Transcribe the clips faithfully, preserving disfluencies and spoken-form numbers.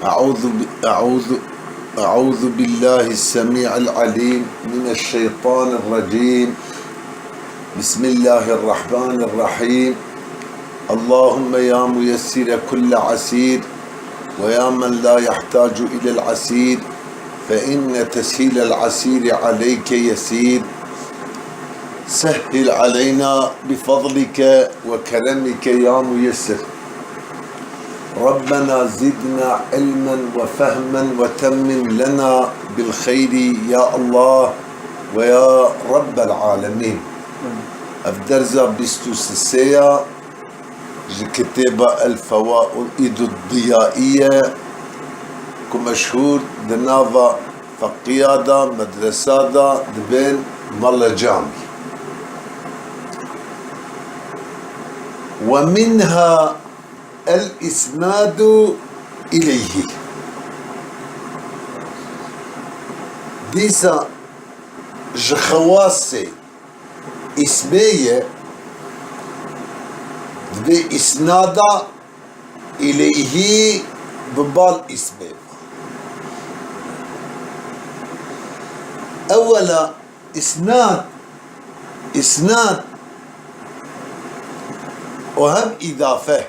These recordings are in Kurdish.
أعوذ ب-، أعوذ، أعوذ بالله السميع العليم من الشيطان الرجيم. بسم الله الرحمن الرحيم. اللهم يا ميسر كل عسير، ويا من لا يحتاج إلى العسير، فإن تسهيل العسير عليك يسير. سهل علينا بفضلك وكرمك يا ميسر. ربنا زدنا علما وفهما وتمم لنا بالخير يا الله ويا رب العالمين. Ev derza bîst û sê ya ji kitêba El Fewaidu Diyaiye ku meşhûr di nava feqiya de, medresa de dibên Mala Camî. Ve minha el isnadu ileyhi. Dîsa ji xewasê îsmê ye, dibê îsnada ileyhî bi bal îsmê ve. Ewela îsnad, îsnad û hem îdafe.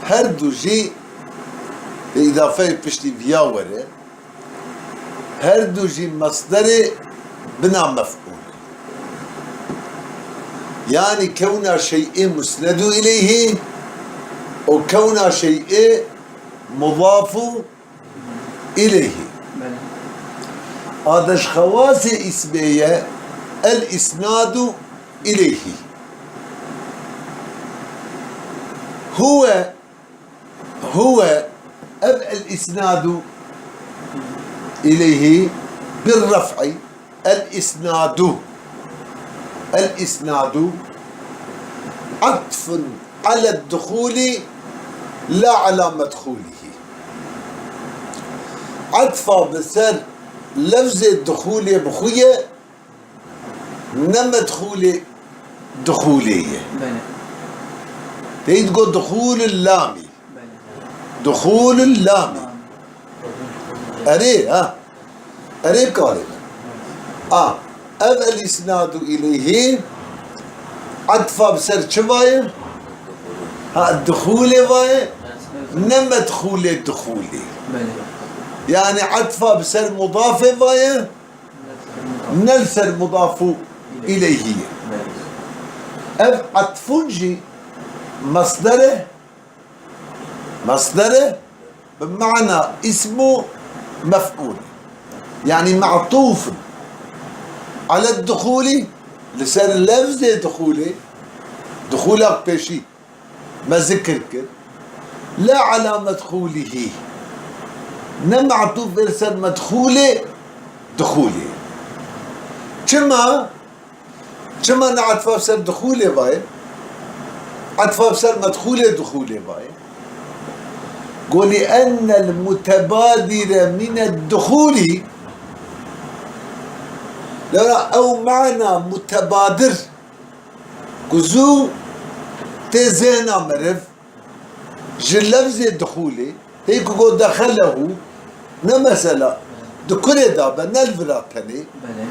Her du jî di îdafeyê piştî viya were, her du jî mesderê bina mef'ûl. Yanî kewna şey'ê musnedu ileyhî û kewna şey'ê mudafu ileyhî. Belê. A de ji xewasê îsmê ye el îsnadu ileyhî. Huwe, huwe, ev el îsnadu ileyhî bir ref'i, el îsnadu. El îsnadu atfun ala duhuli la ala medhulihî. Atfa bi ser lefzê duhulê bi xwe ye, ne medhulê duhulê ye. Belê. Tey digot duhulul lamî. Belê. Duhulul lamî. Erê, ha. Erê kalê. A, ev el isnadu ileyhî atfa bi ser çi vaye? Ha, duhulê vaye, ne medhulê duhulê. Belê. Yani atfa bi ser mudafê vaye, ne li ser mudafu ileyhî ye. Ev atfun jî mesder e, mesder e, bi mana îsmu mef'ûl. Yani me'tûf in. Ala duhulî, li ser lefzê duhulê, duhulak pêşî me zikir kir. La ala medhulihî. Ne me'tûf li ser medhulê duhulê. Çima? Çima ne etfa ser duhulê vaye? Etfa ser medhulê duhulê vaye. Go li ennel mutebadire mine duhulî. Lera ew mana mutebadir ku zû tê zêna meriv, ji levzê dixulê, tê ku got dexelehu, ne mesela, di kurê de be, ne li vira tenê. Belê.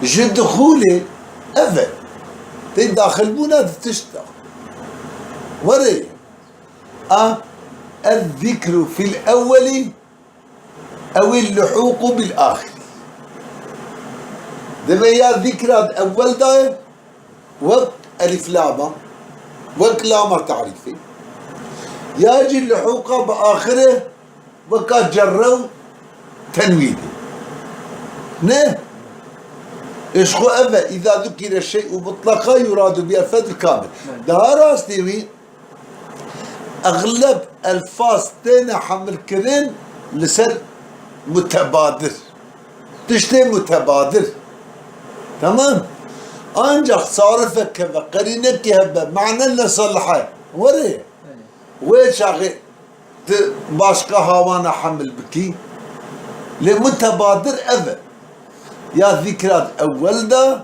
Ji dixulê ev e. Tê daxilbûna di tişt de. Were, a, ez zikru fil ewwelî, ew il luhuqu bil axirî. Divê ya zikra di ewwel de ye, wek elif lama, wek lama tarîfê. Ya jî luhuqa bi axirê, weka cerre û tenwînê. Ne? Ê ji xwe ev e, îza zukire şey'u mutlaqa yuradu bihel fedl kamil. Daha rastê wî, exleb elfaz têne hemilkirin li ser mutebadir. Tiştê mutebadir. Tamam? Ancak sarifek hebe, qerînekê hebe, manen nesalihe. Were. Wê çaxê tu başka hawana hemil bikî. Lê mutebadir ev e. Ya zikra di ewwel de,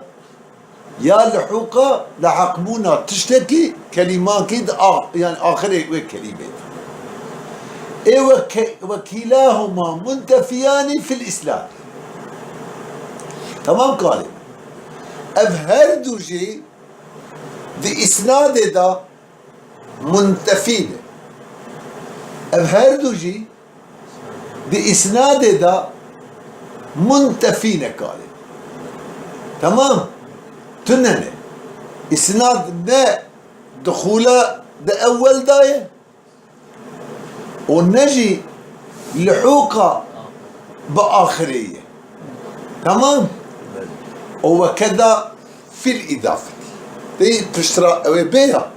ya lihuqa, leheqbûna tiştekî, kelîmakî di a-, yani axirê wê kelîmê de. Ê weke-, وكلاهما منتفيان في الإسناد. Tamam kalê. Ev her du jî di îsnadê de muntefî ne. Ev her du jî di îsnadê de muntefî ne kalê. Tamam. Tune ne. Îsnad ne dixûla di ewel de ye, û ne jî lihûqa bi axirê ye. Tamam? Û wekeda fîl îdafetî. Tê piştra ew ê bê ya.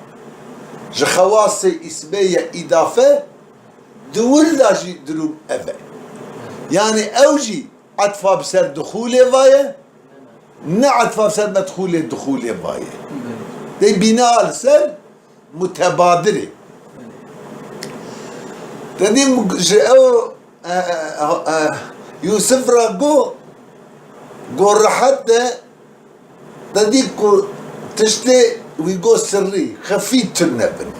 Ji xewasê îsmê ye îdafe, di wir de jî durum ev e. Yanî ew jî etfa bi ser dixûlê va ye, ne etfa bi ser medxûlê dixûlê va ye. Tê bîna li ser mutebadirê. Te dî ji ew, e, e, e, Yûsif re got, got rehet de, te dî ku tiştê wî got sirrî, xefî tune bin.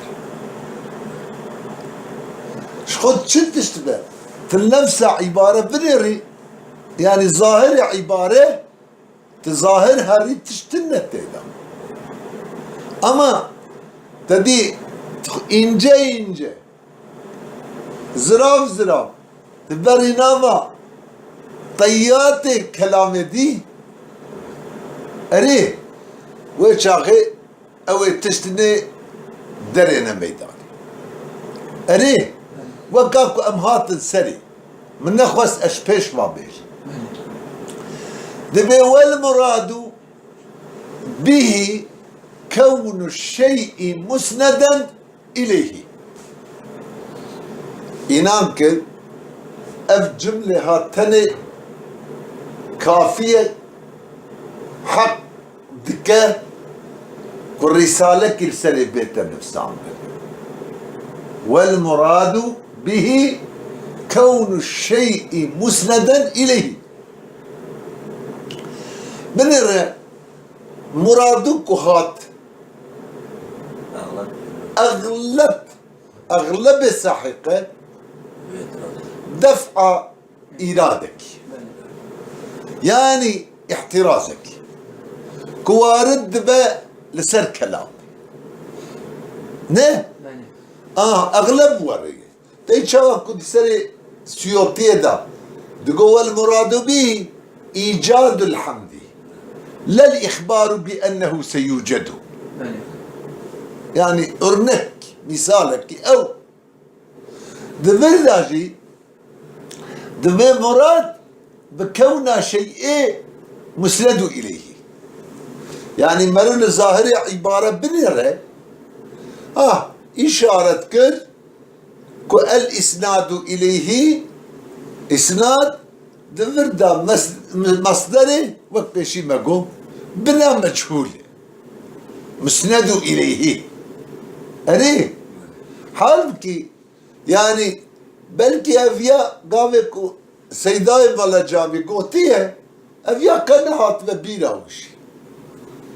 Ji xwe çi tişt be? Tu nefsa îbare binêrî, yanî zahirê îbare, Ti zahir herî tiştin ne tê de. Ama te dî înce înce, zirav zirav, ti berî nava teyatê kelamê dî, erê, wê çaxê Ew ê tiştinê derêne meydanê. Erê, weka ku em hatin serê, min nexwest ez ji pêş ve bêjim. Divê والمراد به كون الشيء مسندا إليه. Înan ki ev cimlê ha tenê kafiye heq dike ku rîsalekî li serê bête nivîsandin. والمراد به كون الشيء مسندا إليه. Binêre muradu ku hat, exleb, exlebê sahiqe def'a îradekî. Yanî îhtirazekî. Ku warid dibe li ser kelamê. Ne? Belê. Aha, exleb were ye. Tey çawa ku di serê Siyotiyê de digo والمراد به إيجاد الحمد لا الإخبار بأنه سيوجد. Belê. Yanî örnek, mîsalekî ew. Di vir de jî Divê murad bi kewna şey'ê musnedu ileyhî. Yanî meriv li zahirê îbare binêre, ah, îşaret kir ku el îsnadu ileyhî, îsnad di vir de mes-, mesderê, wek pêşî me got, bina meçhûl e. Musnedu ileyhî. Erê, halbikî Yanî belkî ev ya gavê ku Seydayê Mele Camî gotiye, ev ya qe nehatibe bîra wî jî.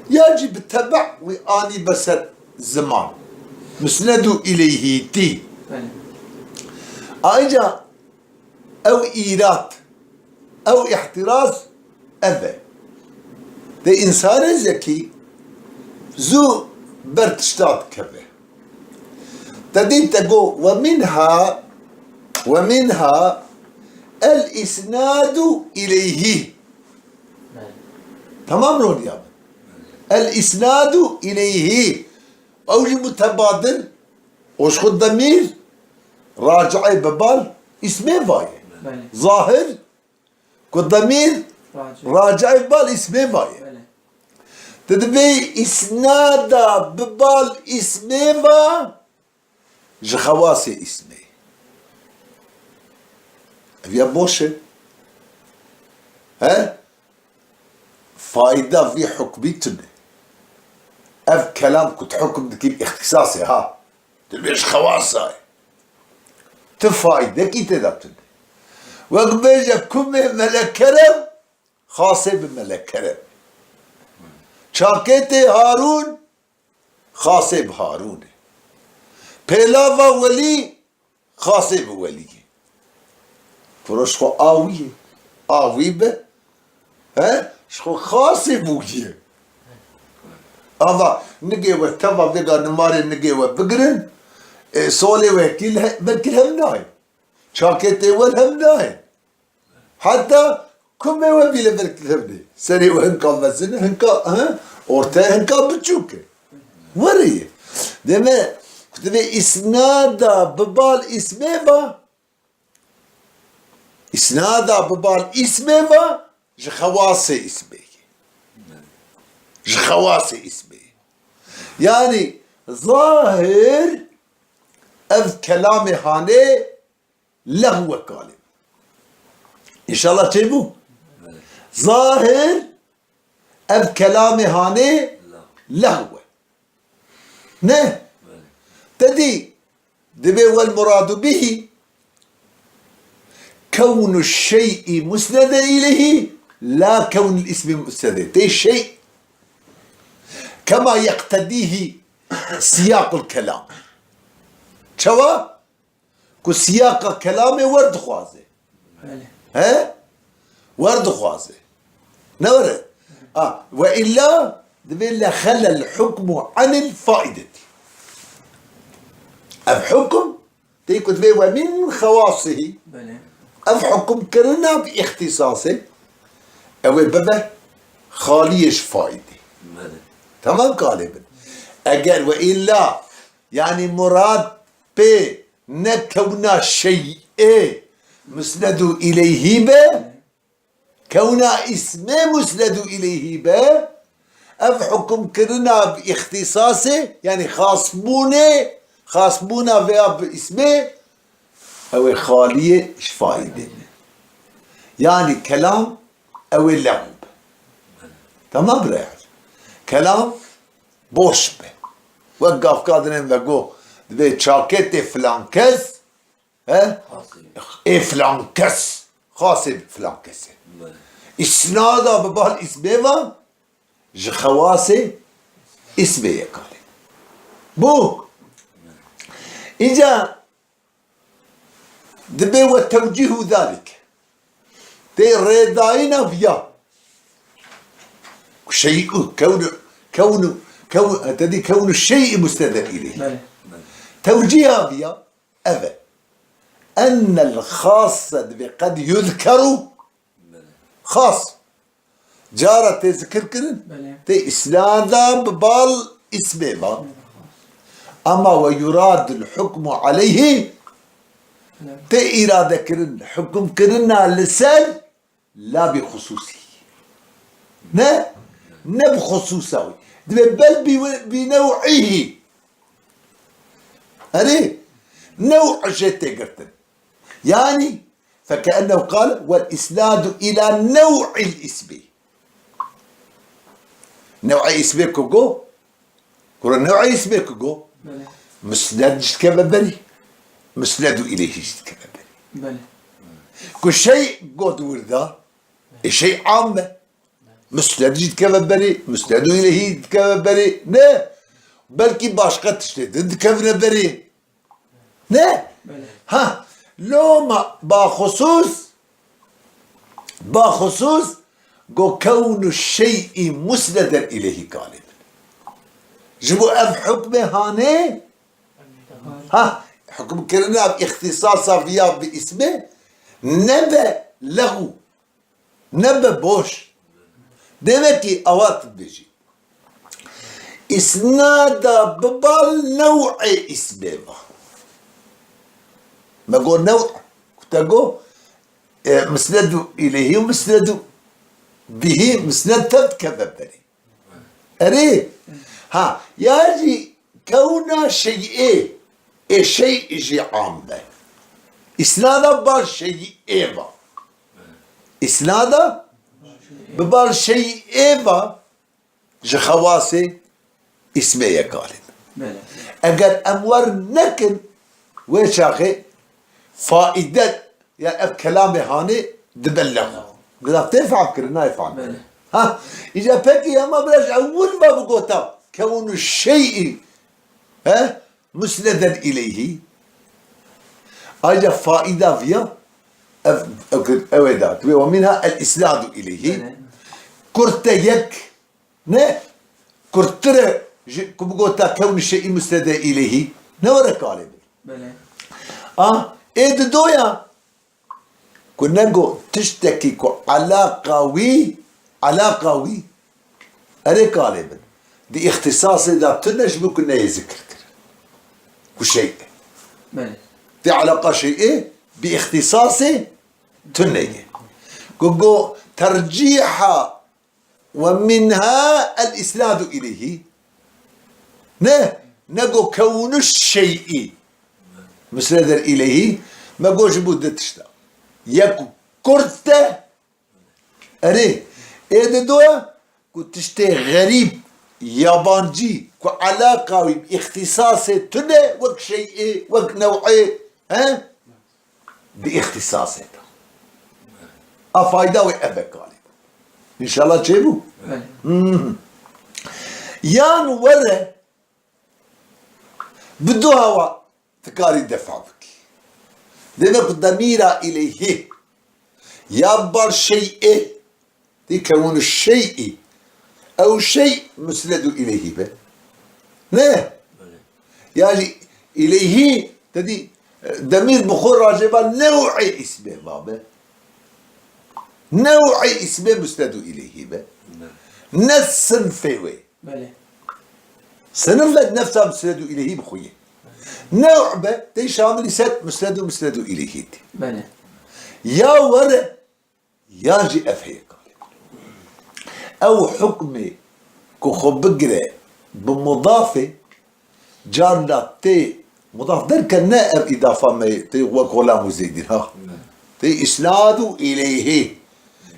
Ya jî bi tebe wî anîbe ser ziman. Musnedu ileyhîtî. Belê. Ayrıca ew îrat, ew îhtiraz ev e. Dê însanê zekî zû ber tişta dikeve. Te dî te got, "Ve minha, ve minha el isnadu ileyhi." Belê. Tamam roniya min. El isnadu ileyhi. Ew jî mutebadir. Û ji xwe demîr raci'ê bi bal îsmê va ye. Belê. Zahir ku demîr Raci. Raci'ê bi bal îsmê va ye. Belê. Tu dibê îsnada bi bal îsmê va ji xewasê îsmê. Ev ya boş e. He? Fayda vî hukmî tune. Ev kelam ku tu hukm dikî îxtîsasê ha. Tu bêj xewasa ye. Tu faydekî tê de tune. Wek bêje kumê Mele Kerem, xasê bi Mele Kerem. Çakêtê Harûn, xasê bi Harûn e. Pêlava Welî, Xasê bi weliyê. Kuro ji xwe a wî ye. A wî be. He? Ji xwe xasê bû ye. Ava nigê we teva vêga nimarê nigê we bigirin. E, solê we kî li he-, ber kî hev nayê. Çaketê we li hev nayê. Heta kumê we bî li vir kiribî. Serê we hinka mezin e, hinka, he? Orte hinka biçûk e. Werê ye. Deme, kutibê îsnada bi bal îsmê va. Îsnada bi bal îsmê va, ji xewasê îsmê ye. Ji xewasê îsmê ye. Yanî, zahir ev kelamê hanê lehw e kalê. Înşallah çêbû. Zahir ev kelamê hanê lehw e. Ne? Te dî, dibê wel muradu bihî kewnu şey'î musneden ileyhî la kewnul ismi musneden. Tê şey kema yeqtedîhî siyaqul kelam. Çawa? Ku siyaqa kelamê wer dixwaze. Belê. He? Wer dixwaze. Ne were? A, ve illa dibê le xelel hukmu anil faideti. Ev hukm, tê ku dibê ve min xewasihî. Belê. Ev hukm kirina bi îxtîsasê, ew ê bibe xaliyê ji faidê. Belê. Tamam kalê bin. Eger ve illa, yanî murad pê ne kewna şey'ê musnedu ileyhî be, kewna îsmê musnedu ileyhî be, ev hukmkirina bi îxtîsasê, yanî xasbûnê, xasbûna vêya bi îsmê, ew ê xaliyê ji faîdê be. Yanî kelam ew ê lehw be. Tamam bira? Kelam boş be. Wek gavka dinên ve go, dibê çaketê filan kes, he? Ê filan kes. Xasê filan kes e. Belê. Îsnada bi bal îsmê ve ji xewasê îsmê ye kalê. Bû. Înca dibê we tewcîhu zalik. Tê rêdayîna viya. Şey'u, kewnu, kewnu, kew-, te dî kewnu şey'i musneden ileyh. Belê. Tewcîha viya ev e. Ennel xasse dibê qed yuzkeru. Xas. Cara tê zikir kirin, belê, tê îsnada bi bal îsmê va. Ama ve yuradul hukmu aleyhi, belê, tê îrade kirin, hukm kirina li ser, la bi xususî. Ne? Ne bi xususa wî. Dibê bel bi, bi new'ihî. Erê, new'u jê tê girtin. Yanî, fekeennehu qal, "Vel isnadu ila new'il ismi." New'e ismê ku go, kuro new'e ismê ku go, belê, musned jî dikeve berî, musnedu ileyhî jî dikeve berî. Belê. Ku şey got wirda, ê şey am be. Musned jî dikeve berê, musnedu ileyhî dikeve berê. Ne? Belkî başqa tiştê din dikevine berê. Ne? Belê. Ha, loma baxusus, baxusus go kewnu şey'i musneden ileyhî kalê. Ji bo ev hukmê hanê, ha, hukmkirina bi îxtîsasa viya bi îsmê nebe lexû. Nebe boş. Devekî awa tu dibêjî. Îsnada bi bal new'ê îsmê va. Me got new', ku te got, e, musnedu ileyhî û musnedu bihî, musned tev dikeve berê. Erê, ha, ya jî kewna şey'ê, ê şey jî am be. Îsnada bal şey'ê va. Îsnada bi bal şey'ê va ji xewasê îsmê ye galib. Belê. Eger em wer nekin, wê çaxê faîde ya ev kelamê hanê dibe lexû. Bila tê fehm kirin, nayê fehm kirin. Belê. Ha, îca pekî ema bila ji ewil ve bigota kewnu şey'i, he, musneden ileyhî. Ayrıca faîda viya, ev, ev, ew ê da. Tibê ve minha el isnadu ileyhi. Belê. Kurte yek, ne? Kurtir e ji ku bigota kewni şeyî musnede ileyhi. Ne were kalê min. Belê. A, ê didoya. Ku nego tiştekî ku alaqa wî, alaqa wî, erê kalê min, di îxtîsasê de tune ji bo ku neyê zikir kirin. Ku şey e. Belê. Di alaqa şeyê bi îxtîsasê tune ye. Ku go tercîha Ve minha el isnadu ileyhi. Ne, nego kewnu şey'i. Musneder ileyhi. Me got ji bo du tişta. Yek kurt e. Erê. Ê didoya ku tiştê xerîb, yabancî, ku alaqa wî bi îxtîsasê tune, wek şey'ê, wek new'ê, he? Bi îxtîsasê de. A fayda wê ev e kalê. Înşallah çêbû. Belê. Hmm. Yan were bi du hawa dikarî defa bikî. Deme ku demîra îleyhî ya bal şey'ê Dî kewnu şey'î. Ew şey musnedu ileyhî be. Ne? Belê. Ya jî ileyhî, te dî, e, demîr bi xwe racê ba new'ê îsmê va be. New'ê îsmê musnedu ileyhî be. Belê. Ne sinfê wê. Belê. Sinf ve nefsa musnedu ileyhî bi xwe ye. New' be, tey şamilî sed musnedu, musnedu ileyhî dî. Belê. Ya were, Yan jî ev heye kalê. Ew hukmê ku xwe bigire bi mudafê, carna tê mudaf derke ne ev îdafa me tê wek xulam û zêdîn ha. Ne. Tê îsnad û îleyhî.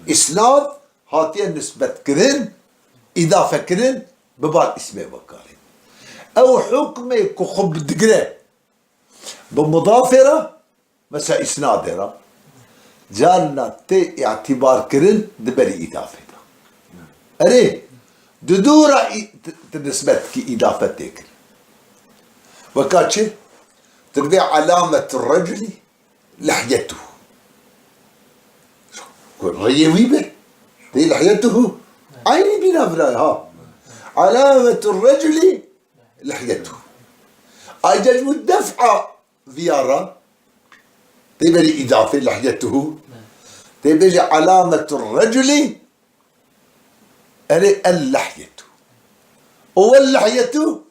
Îsnad hatiye nisbetkirin, îdafekirin bi bal îsmê vekarê. Ew hukmê ku xwe bidigire bi mudafê re, mesela îsnadê re, carna tê îtîbarkirin di berî îdafê de. Erê, di dû re î-, ti, ti nisbet kî îdafe tê kirin. Weka çi? Tu dibê alametu reculî lihyetuhu. Ku rêyê wî be, tê lihyetuhu. Eynî bîna virayê ha. Alametu reculî lihyetuhu. Ayrıca ji bo def'a viyara, tê berî îdafê lihyetuhu, tê bêje alametu reculî, erê el lihyetu. O el lihyetu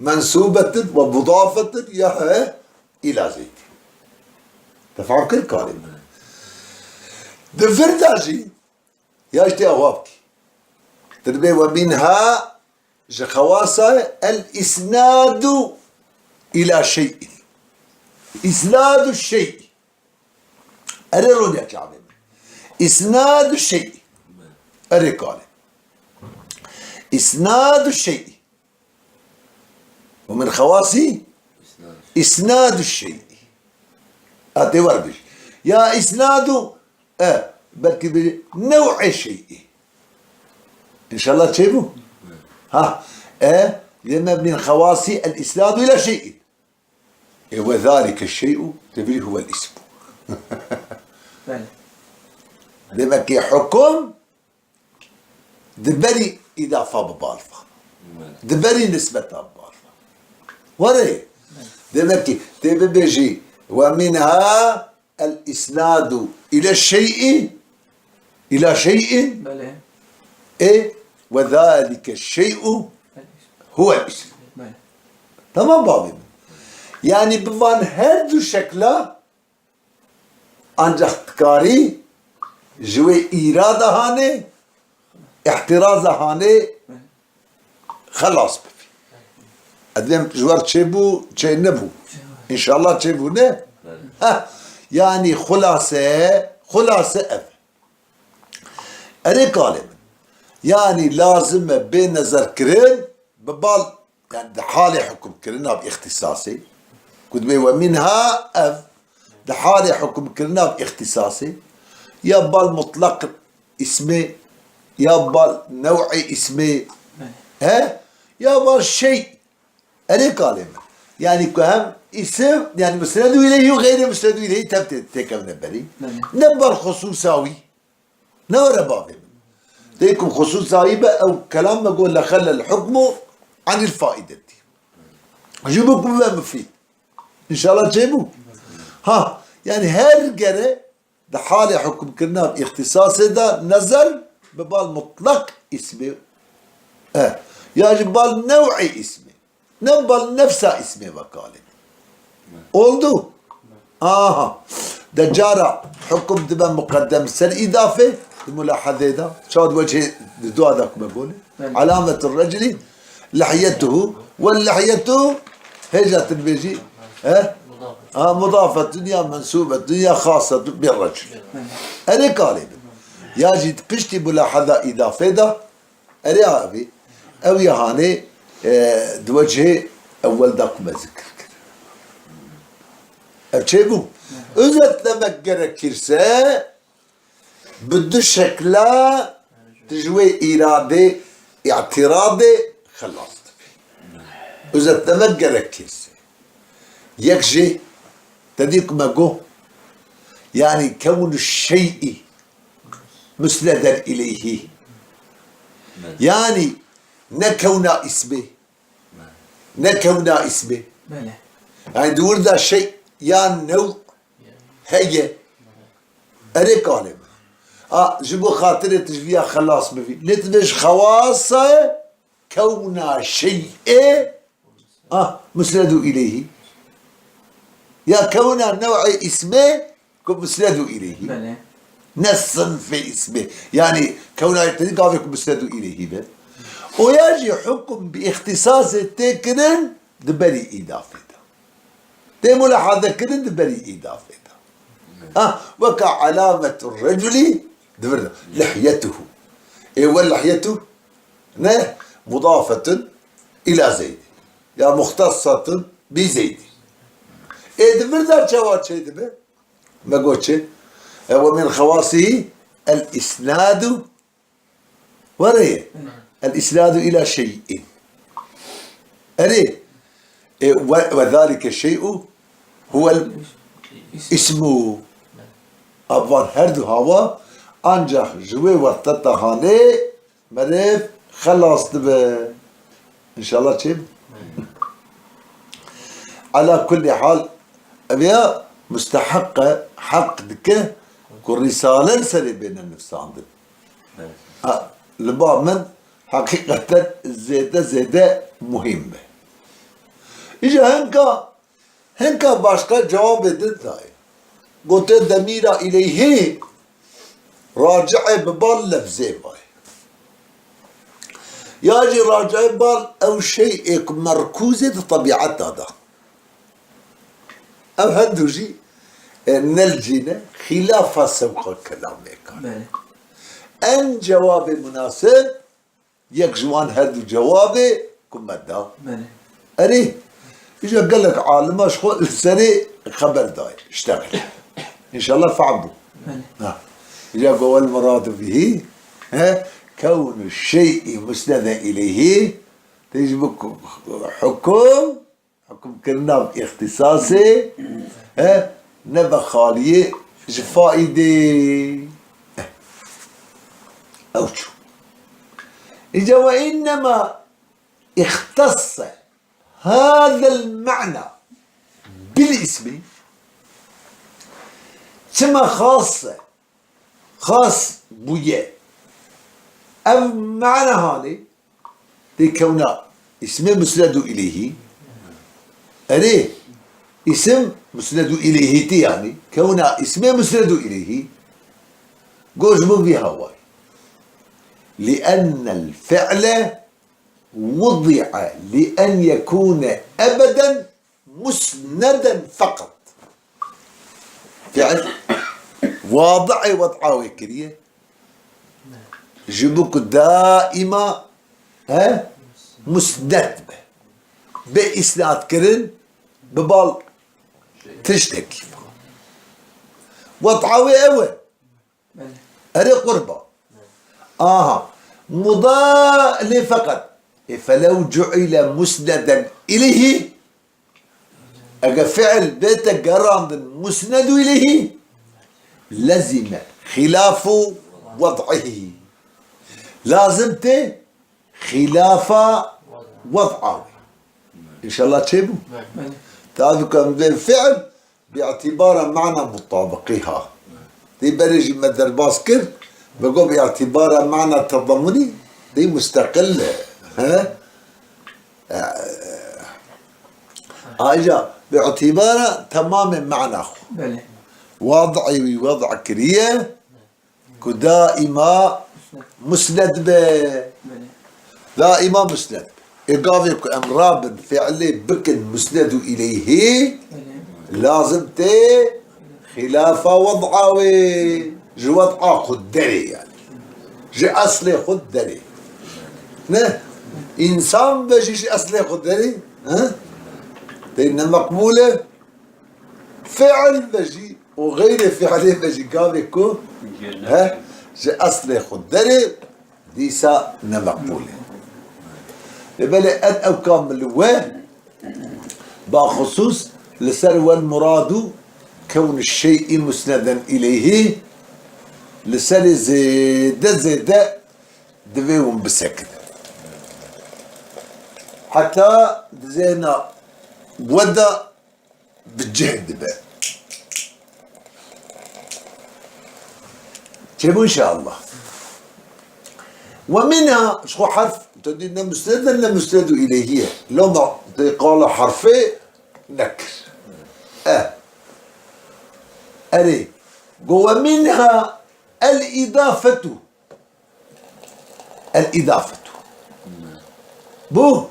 mensûbetin ve mudafetin ya he îla zeytî. Te fehm kir karê min. Di vir de jî ya ji tê awa bikî. Tu dibê ve minha Ji xewasa el îsnadu îla şey'in. Îsnadu şey'i. Erê roniya çavê min. Îsnadu şey'i. Erê kalê. Îsnadu şey'i. Û min xewasî îsnadu şey'i. A tê wer bêjî. Ya îsnadu, e, belkî bêjî new'ê şey'i. Înşallah çêbû. Ha, e, yeme min xewasî el îsnadu îla şey'in. E, ve zalike şey'u tebî huvel îsmu. Belê. Demek ki hukum Di berî îdafa bi bal ve. Di berî nisbeta bi bal ve. Were. Demek ki tê bibêjî ve minha el îsnadu île şey'i, îla şey'in. Belê. E, ve zalike şey'u huvel îsm. Belê. Tamam bavê min. Yani bi van her du şekla Ancax dikarî ji wê îrada hanê, îhtiraza hanê xelas bibî. Ez dibêm ji wer çêbû, çê nebû. Înşallah çêbû ne? Heh, yanî xulase, xulase ev. Erê kalê min. Yanî lazim e bê nezerkirin, bi bal, yani di halê hukmkirina bi îxtîsasê, ku dibê ve minha ev, di halê hukmkirina bi îxtîsasê, ya bal mutlaq îsmê, ya bal new'ê îsmê, he? Ya bal şey, Erê kalê min. Yanî ku hem Îsim, yani musnedû ileyhî û xeyrê musnedû ileyhî tev tê-, têkevine berî. Belê. Ne bi bal xusûsa wî. Ne were bavê min. Dê ku xusûsa wî be, ew kelam me got lexelel hukmu anil faidetî. Ji bo ku bibe mufîd. Înşallah çêbû. Ha, yani her gere di halê hukmkirina bi îxtisasê de nezer bi bal mutlaq îsmê, e, ya ji bal new'ê îsmê, ne bi bal nefsa îsmê ve kalê. Oldu. Aha. De cara hukum dibe muqeddem ser îdafê, di mulahezê de, çawa di wecihê di dua de ku me gonê. Belê. Alametul reclî lihyetuhu, wel lihyetu, hêja tu dibêjî, he? Mudafetun. Ha, mudafetun ya mensûbetun ya xasetun bi recl. Belê. Erê kalê bin. Ya jî di piştî mulaheza îdafê de, erê avî, ew ya hanê, e, di wecihê ewwel de ku me zikir kir. Ev çêbû. Özetlemek gerekirse, bi du şekla tu ji wê îradê, îtiradê xelas dibî. Özetlemek gerekirse. Yek jê, te dî ku me got, yani kewnu şeyî musneden ileyhî. Evet. Yani ne kewna îsmê, ne kewna îsmê. Belê. Yani di wir de şey ya new heye. Erê kalê min. A, ji bo xatirê tu ji viya xelas bivî. Lê tu dê ji xewasa kewna şey'ê, a, musnedû ileyhî. Ya kewna new'ê îsmê ku musnedû ileyhî. Belê. Ne sinfê îsmê. Yani kewna yekterî gavê ku musnedû ileyhî be. O ya jî hukum bi îxtisasê tê kirin di berî îdafê de. Tê mulahaze kirin di berî îdafê de. Ha, weka alametu reclî di vir de. Lihyetuhu. Ê we lihyetu ne mudafetun ila Zeydî. Ya muxtesatun bi Zeydî. Ê di vir de çawa çê dibe? Me got çi? E, we min xewasî el isnadu Were ye. El isnadu ila şey'in. Erê. E, ve, ve zalike şey'u huvel ismu. Ev van her du hawa ancak ji wê wexta te hanê meriv xelas dibe. Înşallah çê. Ala kulli hal, ev ya musteheq e, heq dike ku rîsale li serê bêne nivsandin. Evet. Ha, li ba min heqîqeten zêde zêde muhîm be. Îja hinka, hinka başqa cewabê din dayê. Gote demîra îleyhî raci'ê bi bal lefzê vayê. Ya jî raci'ê bal ew şey'ê ku merkûzê di tebîeta de. Ev hindû jî, e, ne li cî ne, xîlafa sewqa kelamê kar. Belê. En cewabê munasib, yek ji wan her du cewabê ku me da. Belê. Erê, îja gelek alima ji xwe li serê xeber dayê. İşte. Înşallah fehm bû. Belê. Ha. Îja go wel muradu bihî, he, kewnu şey'î musneden ileyhî, tê ji bo ku hukum Hukmkirina bi îxtisasê, he, ne be xaliyê ji faîdê. Ew çû. Îca ve innema îxtesse hazel me'na bil ismi. Çima xas e? Xas bûye. Ev mane halê tê kewna îsmê musnedû îleyhî. Erê, îsim musnedû îleyhî tê yanî. Kewna îsmê musnedû îleyhî. Go ji bo vî hawayî. Li'ennel fi'le wudi'e li en yekûne ebeden musneden feqet. Fiil wadi'ê wed'a wê kiriye. Ji bo ku daîma, he, musned be. Bê îsnadkirin bi bal tiştekî. Wed'a wê ew e. Belê. Erê qurba. Aha. Muda lê feqet. E, felew cu'ile musneden ileyhi. Eger fi'l bête gerandin musnedû ileyhî, lezîme xîlafu wed'ihî. Lazim tê xîlafa wed'a wê. Înşallah çêbû. Belê. Tabi ku em vê fi'l bi îtîbara mana mutabiqî ha. Tê berê jî me derbas kir, me got bi îtîbara mana tedamunî, tê musteqil e. He? Ayrıca bi îtîbara temamê mana xwe. Belê. Wad'ê wî wed' kiriye ku daîma musned be. Belê. Daîma musned be. Ê gavê ku em rabin fi'lê bikin musnedû ileyhî, Belê. lazim tê xîlafa wed'a wê ji wed'a xwe derê yani. Ji eslê xwe derê. Ne? Însan be jî ji eslê xwe derê. He? Tê ne meqbûl e. Fi'l be jî û xeyrê fi'lê be jî gavê ku, he, ji eslê xwe derê, dîsa ne meqbûl e. Lê belê ev, ev kamil we, baxusûs li ser wel muradu kewnu şey'î musneden ileyhî, li serê zêde zêde divê hûn bisekinin. Heta di zêna we de bi cih dibe. Çêbû inşallah. Ve minha, ji xwe herf, te dî ne musned e, ne musnedû ileyhî ye. Loma tê qala herfê nekir. E. Erê. Go ve minha el îdafetu. El îdafetu. Bu,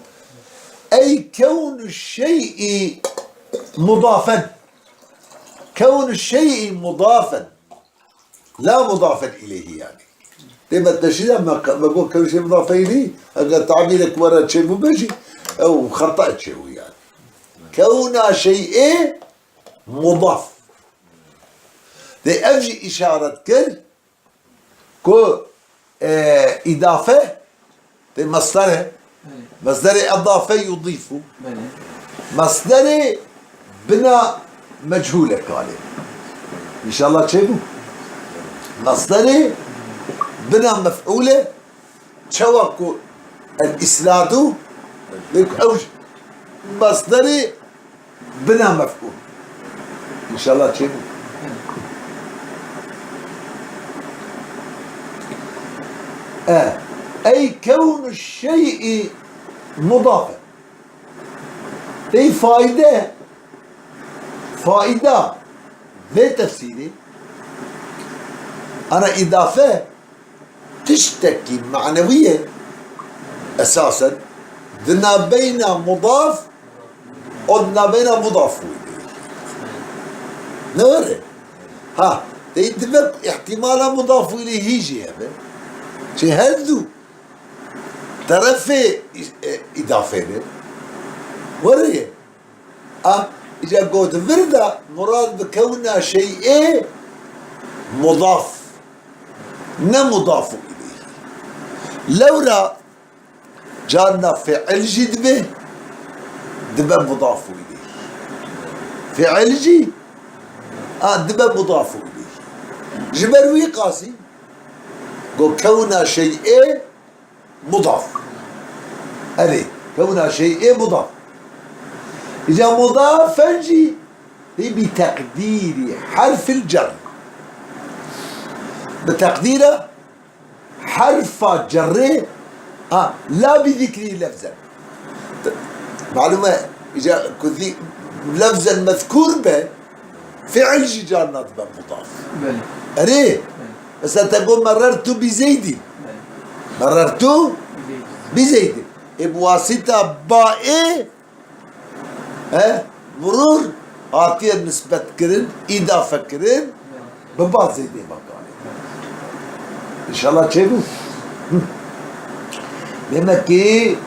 ey kewnu şey'i mudafen. Kewnu şey'i mudafen. La mudafen ileyhi yani. Dê me teşî de me, me got kewnu şey'i mudafen ileyhi. Eger tabîrek were çêbû be jî, ew xeta çêbû yani. Kewna şey'i mudaf. Dê ev jî işaret kir, ku, e, îdafe tê mesder e. Belê. Mesderê edafe yudîfu. Belê. Mesderê bina mechûl e kalê. Înşallah çêbû. Mesderê bina mef'ûl e. Çawa ku el îsnadu, lê ku ew mesderê bina mef'ûl. Înşallah çêbû. E, ey kewnu şey'i mudafen. Ey faîde, faîda vê tefsîrê, ana îdafe, tiştekî manewî ye. Esasen di navbeyna mudaf û di navbeyna mudaf wî. Ne were? Ha, tê dibe îhtimala mudaf ileyhî jî hebe. Çi her du terefê î-, e, îdafê ne. Were ye. A, îca got vir de murad bi kewna şey'ê mudaf. Ne mudafu ileyhi. Lewra carna fiil jî dibe, dibe mudafu ileyhi. Fiil jî, a, dibe mudafu ileyhi. Ji ber wî qasî, got kewna şey'ê mudaf. Erê, kewna şey'ê mudaf. Îca mudafen jî hî bi teqdîrî herfil cer. Bi teqdîra herfa cerrê, ha, la bi zikrî lefzen. Malum e, îca ku zî-, lefzen mezkûr be, fiil jî carna dibe mudaf. Belê. Erê, Belê. mesela te got merertu bi Zeydin. Belê. Merertu Bi Zeydin. bi Zeydin. Ê bi wasîta baê, he, murur hatiye nisbet kirin, îdafe kirin, Belê. bi ba Zeydê ve kalê. Înşallah çêbû. Hı. Demek ki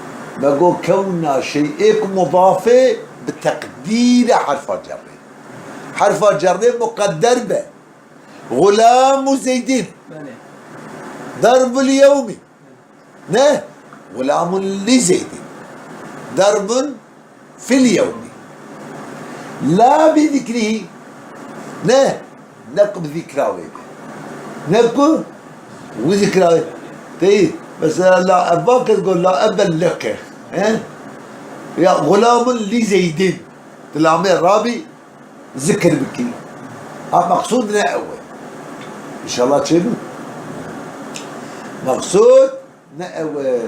me got kewna şey'ê ku mudafê bi teqdîre herfa cerrê. Herfa cerrê muqedder be. Gulamu Zeydin. Belê. Derbul yewmi. Ne? Gulamun li Zeydin. Derbun fil yewmi. La bi zikrî. Ne. Ne ku bi zikra wê be. Ne ku bi zikra wê. Tey, mesela la ebba kes got la ebbe leke. He? Ya gulamun li Zeydin. Dilamê Rabî zikir bikî. Ha, meqsûd ne ew e. Înşallah çêbû. Meqsûd ne ew e.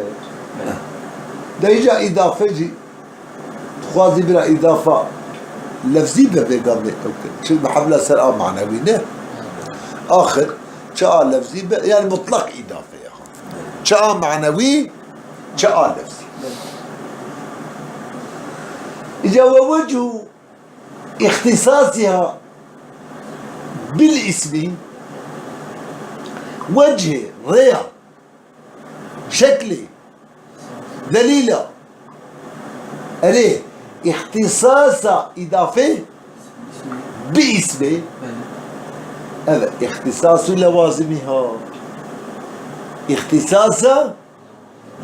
De îca îdafe jî, dixwazî bira îdafa lefzî be bêga me ew kir. Çi bi hevla ser a manewî ne. Axir, çi a lefzî be, yani mutlak îdafe ya. Çi a manewî, çi a lefzî. Îca we wecu îxtîsasîha bil îsmî, wechê, rêya, şeklê, delîla, erê, îxtîsasa îdafê bi îsmê, ev îxtîsas û lewazimî ha. Îxtîsasa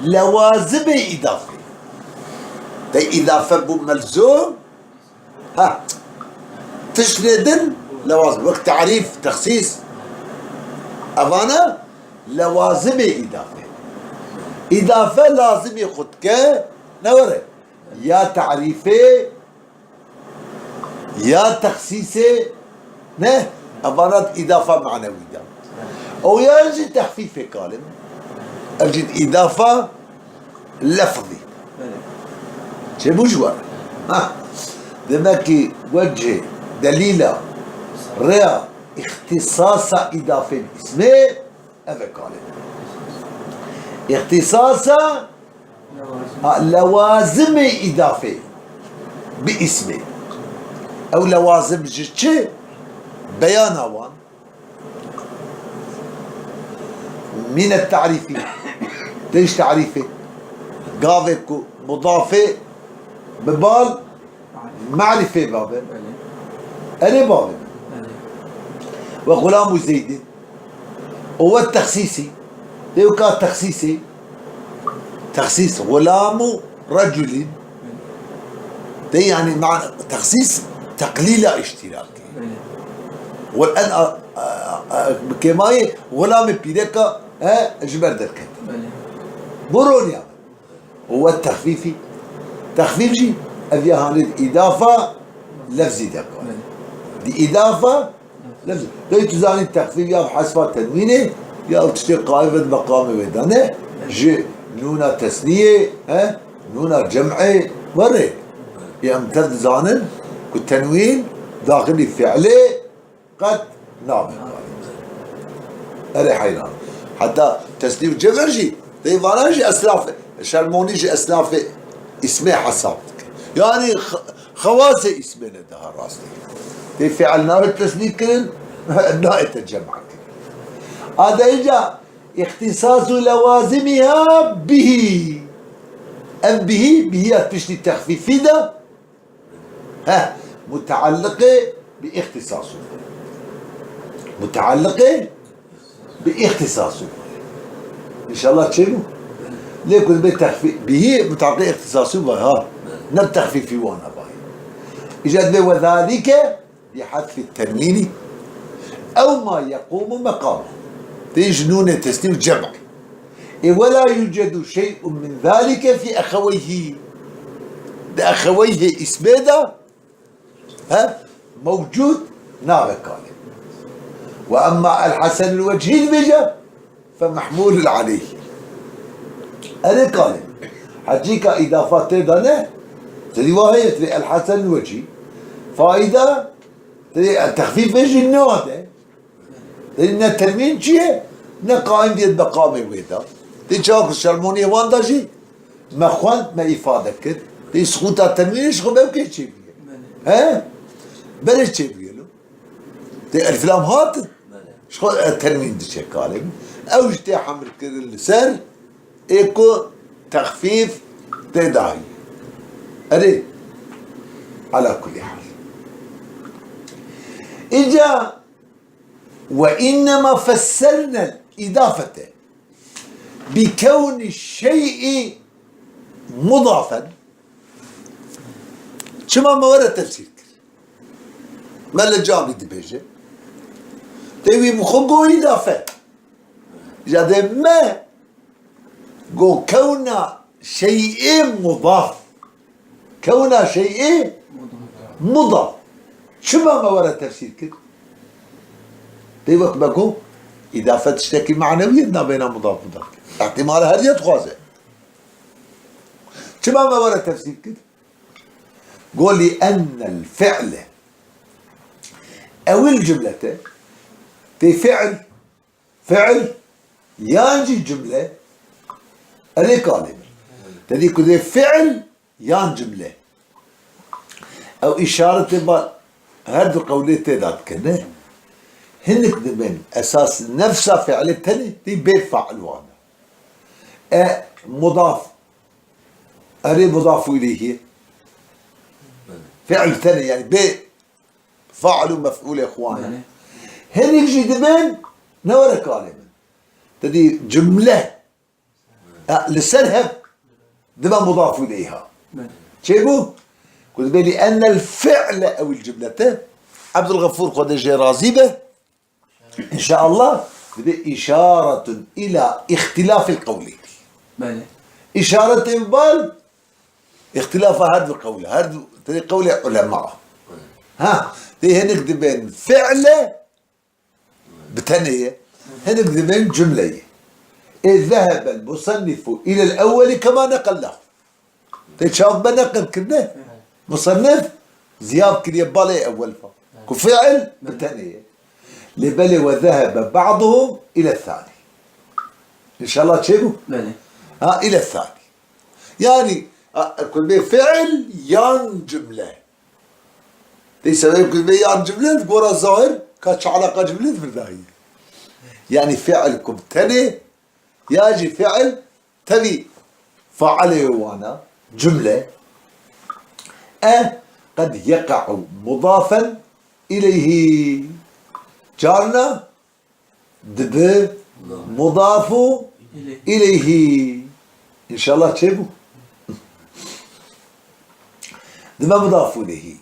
lewazimê îdafê. Te îdafe bû melzûm, Ha. Tiştê din lewazim. Wek tarîf, texsîs. Evana lewazimê îdafe. Îdafe lazimî xwe dike, ne were. Ya tarîfê, ya texsîsê, ne? Evana îdafa manewî de. Ew yan jî texfîfê kalim. Ev jî îdafa lefzî. Belê. Çêbû ji we? Ha. Demek ki wechê, delîla, rêya, îxtîsasa îdafên îsmê, ev e kalê. Îxtîsasa, ha, lewazimê îdafê bi îsmê. Ew lewazim ji çi? Beyana wan. Mînet tarîfî. Tê ji tarîfê. Gavê ku mudafê bi bal marîfê babe. Erê babe. Ve xulam û zeydîn. Û we texsîsî. Tê wika texsîsê. Texsîs xulam û reculîn. Tê yani mana texsîs teqlîla îştîrakî. Belê. Wal en a, a, a, bi kêmayê xulamê pîreka, he, ji ber derket. Belê. Bû roniya. Û we texfîfî. Texfîf jî ev ya hanê di îdafa lefzî de kar. Belê. Di îdafa lefzî. Dey tu zanî texfîf ya bi hesba tenwînê ya ew tiştê qaîm ve di meqamê wê de ne. Ji nûna tesniyê, he? Nûna cem'ê werê. Ê em tev dizanin ku tenwîn daxilî fi'lê qet nabe. Erê heyran. Heta tesnî û cem'ê jî, tê vana jî eslaf, şermonî jî eslafê îsmê hesab dike. Yani x-, xewasê îsmê ne daha rastî. Tê fi'l nabe tesnî kirin, nabe te cem' kirin. A de îca îxtîsas û lewazimîha bihî. Em bihî, bihî ya piştî texfîfî de, heh, mutealliqê bi îxtîsas û. Mutealliqê bi îxtîsas û. Înşallah çêbû. Lê ku dibê texfî-, bihî mutealliqê îxtîsas û vay ha. Ne bi texfîfî wana vay. Îca dibê we zalîke, بحذف التنوين أو ما يقوم مقامه. Tê ji nûnê tesnî û cem'. Ê, ولا يوجد شيء من ذلك في أخويه. Di exeweyhê îsmê de, he, mewcûd nabe kalê. وأما الحسن الوجهي dibêje, فمحمول عليه. Erê kalê. Hecîka îdafa tê de ne. Tedî wa heye, tê El Hesen Wecî. Faîda, tê texfîfê jî nade. Tê ne tenwîn çi ye? Ne qaîm diye be qamê wê de. Tê çawa ku şermoniyê wan de jî me xwend, me îfade kir. Tê sixûta tenwînê ji xwe mewkê çêbûye. He? Berê çêbûye lo. Tê elflam hatin. Belê. Ji xwe, e, tenwîn diçe kalê. Ew jî tê hemlkirin li ser ê ku texfîf tê dayî. Erê, ala kulî hal. Îca, وإنما فسرنا الإضافة بكون الشيء مضافا. Çima me were tefsîr kir? Me li camî dibêje. Tê wî bi xwe go îdafe. Ja dê me go kewna şeyê mudaf. Kewna şeyê mudaf. Çima me were tefsîr kir? Tê wek me go îdafe tiştekî manewî ye nabêna mudaf mudaf. Îhtîmala her yê dixwaze. Çima me were tefsîr kir? Go li ennel fi'le. Ewil cumlete. Tê fi'l, fi'l, yan jî cumle. Erê kalê min. Te dî ku dê fi'l yan cumle. Ew îşaretê ba her du qewlê tê de dikine. Hinek dibên esas nefsa fi'lê tenê tê bê fail wan. E, mudaf. Erê mudaf û ileyhî. Fi'l tenê, yani bê fail û mef'ulê xwe wan e. Belê. Hinek jî dibên ne were kalê min. Te dî cumle. E, li ser hev dibe mudaf û ileyha. Belê. Çêbû? Ku dibê li ennel fi'le ewil cumlete. Ebdulxefûr Xwedê jê razî be. İnşallah dibe işaretun ila ihtilafil qewleyni. Belê. Îşaretên bal ihtilafa her du qewle, her du tê qewlê ulema. Ha, tê hinek dibên fi'le bi tenê ye, hinek dibên cumle ye. Ê zehebel musennifu ilel ewweli kema neqellahu. Tê çav me neqil kirine. Musennif ziyab kiriye balê ewwel fa. Ku fi'l bi tenê ye. Lê belê we zehebe ba'duhum ile thani. İnşallah çêbû? Belê. Ha, ile thani. Yani, a, ku bê fi'l yan cumle. Tê sebebê ku bê yan cumle, gora zahir, ka çi alaqa cumle di vir de heye. Yani fi'l ku bi tenê, ya jî fi'l tevî failê wana, cumle, e, qed yeqe'u mudafen ileyhî. Carna dibi mudafu ileyhî. İnşallah çêbû. Dibe mudafu ileyhî.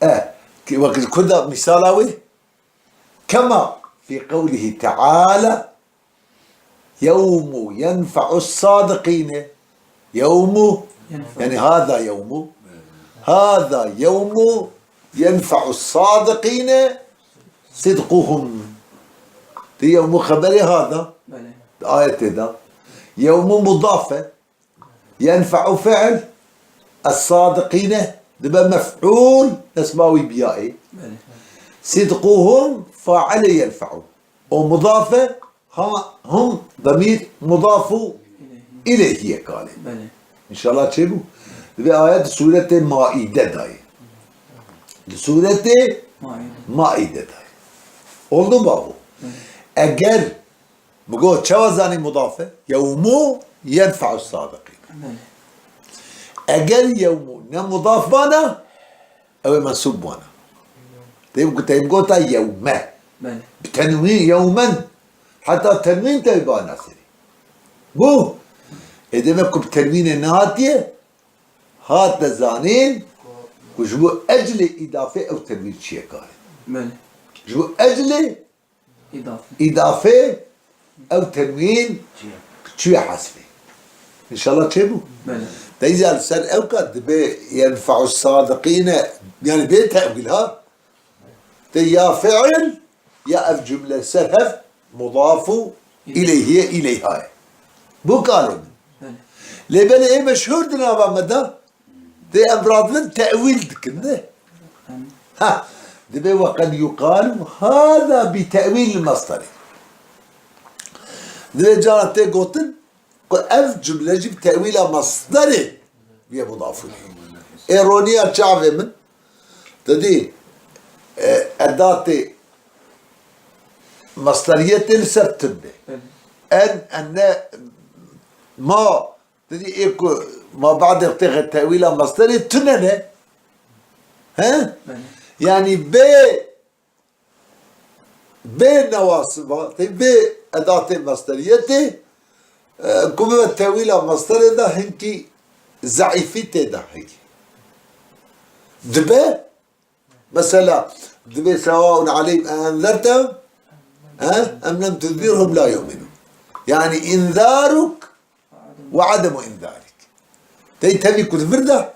E, ki wekî kurda misala wê, kema fî qewlihî teala, yewmu yenfe'us sadiqîne. Yewmu, yani hâzâ yewmu. Hâzâ yewmu yenfe'us sadiqîne sidquhum. Di yewmu xeberê hâda. Belê. Di ayetê de. Yewmu mudafe. Yenfe'u fi'l. Es-sadiqîne. Dibe mef'ul. Nesba wî biyayê. Belê. Sidquhum failê yenfe'u. O mudafe, ha, hum demîr mudafu ileyhî ye kalê. Belê. İnşallah çêbû. Divê ayet suretê Maide dayê. Li suretê Maide. Maide dayê. Oldu babo. Belê. Eger mi got çawa zanî mudafe? Yewmu yenfe'u sadiqîn. Belê. Eger yewmu ne mudaf bana, ew ê mensûb bûna. Tê ku tê gota yewme. Belê. Bi tenwîn yewmen. Heta tenwîn tê bana serî. Bû. Ê demek ku bi tenwînê nehatiye, hate zanîn ku ji bo eclê îdafê ew tenwîn çiye kare. Belê. Ji bo eclê Îdafe. Îdafê ew tenwîn çûye hesfê. İnşallah çêbû. Belê. Deyza li ser ew ka dibe yenfe'u sadiqîne, yani bê tewîl ha. Te ya fi'il, ya ev cumle ser hev mudafu ileyhiye, ileyhaye. Bu kalê min. Belê. Lê belê ê meşhur di nava me de Dê em radibin tewîl dikin, ne? Ha, dibê we qed yuqalu hada bi tewîl masdarî. Dibê cara tê gotin ku ev cumle jî bi tewîla masdarê bûye mudafû. Ê roniya çavê min, te dî, e, edatê masdariyetê li ser tun be. En, enne, ma, Te dî ê ku ma badê têxe tewîla masderê tune ne? He? Belê. Yanî bê, bê newasiba, tê bê edatê masderiyetê, e, ku bibe tewîla masderê de hinkî zeîfî tê de heye. Dibe Mesela, dibê سواء عليهم أأنذرتهم, he? أم لم تنذرهم لا يؤمنون. Yani, إنذارك وعدم إنذارك. Tey tevî ku di vir de,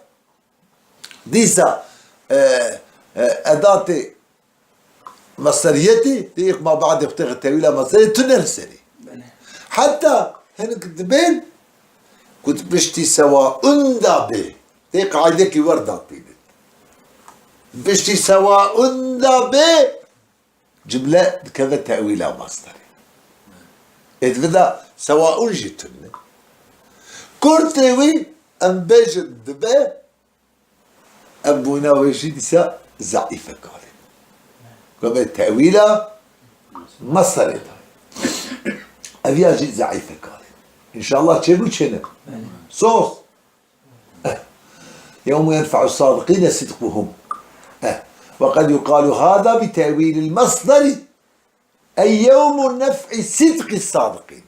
dîsa, e, e, edatê masderiyetê, tê yek ma badê xwe têxe tewîla masderê tune li serê. Belê. Heta hinek dibên ku di piştî سواء de bê. Tê qaîdekî wer datînin. Piştî سواء de bê, cimle dikeve tewîla masderê. Ê di vir de سواء jî tune. Kurtê wî em bêjin dibe, em bûna wê jî dîsa zeîfe kalê. Ku me tewîla masderê da. Ev ya jî zeîfe kalê. Înşallah çêbû çêne. Sos. يوم ينفع الصادقين صدقهم. وقد يقال هذا بتأويل المصدر. أي يوم نفع صدق الصادقين.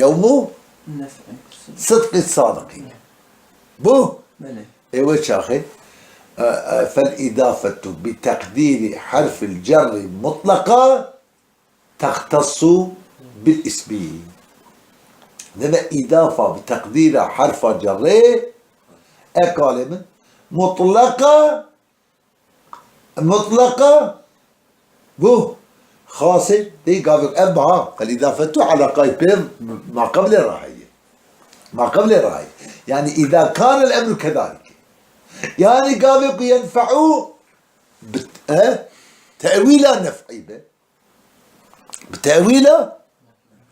يوم نفع صدق الصادقين. Bû? Belê. Ê wê çaxê, e, e, فالإضافة بتقدير حرف الجر مطلقة تختص بالاسم. Deve îdafa bi teqdîra herfa cerrê, e kalê min, mutlaqa, mutlaqa, bu xasê, tê gavê ev biha, فالإضافة eleqayê pê ma qeblê re heye. Ma qeblê re heye. Yani, إذا كان الأمر كذلك. Yani, gavê ku ينفع bi, e, tewîla nef'î be. Bi tewîla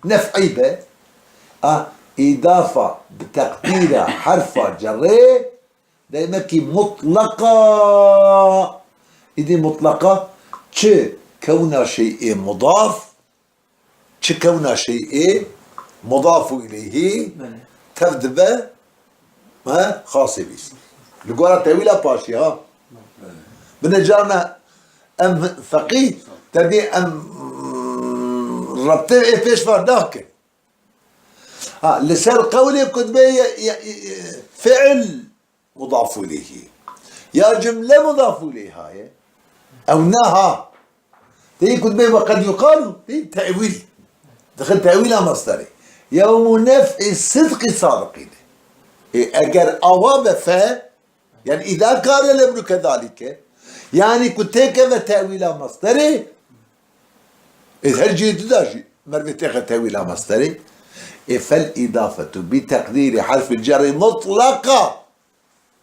nef'î be. A, îdafa bi teqdîra herfa cerrê, demek ki mutlaqa. Îdî mutlaqa çi kewna şeyê mudaf, çi kewna şeyê mudafu ileyhî Belê. Tev dibe, he, xasê bîst. Li gora tewîla paşî ha. Bine carna em feqî, tevî em, mm, rebtê ê pêş ve nakin. Ha, li ser qewlê ku dibe ye, ye, ye, fiil mudafu ileyhî. Ya cumle mudafu ileyha ye. Ew ne ha. Tê ku dibê وقد يقال, tê tewîl. Dixin tewîla masderê. يوم نفع صدق الصادقين. Ê, eger awa be fe, yani إذا كان الأمر كذلك, yani ku têkeve tewîla masderê, ê, her cihê tu de jî mervê têxe tewîla masderê. Ê, فالإضافة بتقدير حرف الجر مطلقة.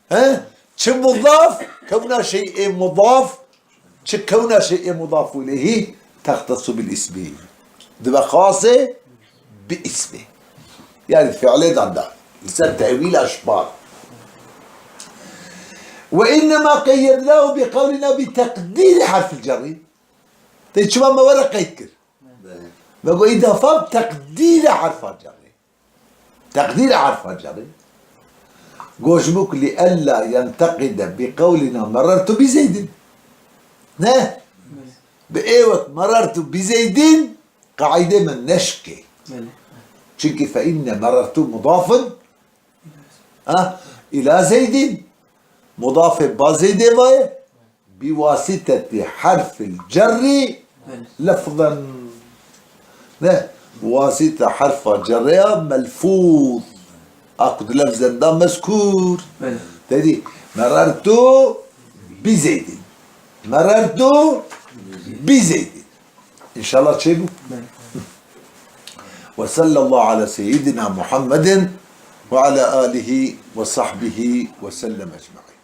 He? Çi mudaf, kewna şeyê mudaf, çi kewna şeyê mudafu ileyhî, تختص بالاسم. Dibe xasê bi ismê. Yani fiilê danda. Li ser tewîla ji bar. وإنما قيدناه بقولنا بتقدير حرف الجر. Tê çima me were qeyd kir? Me got îdafa bi teqdîra herfa cerrê. Teqdîra herfa cerrê. Got ji bo ku لئلا ينتقد بقولنا مررت بزيد. Ne? Bi ê wek مررت بزيد qaîdê me neşikê. Belê. Çimkî فإن مررت مضاف ha, إلى زيد. Mudafê ba Zeydê ve ye. بواسطة حرف الجر Belê. لفظا. Ne? Bi wasîta herfa cerrê ya melfûz. A ku di lefzên da mezkûr. Belê. Tedî, مررت بزيد. مررت بزيد. İnşallah çêbû. Belê. وصلى الله على سيدنا محمد وعلى آله وصحبه وسلم أجمعين.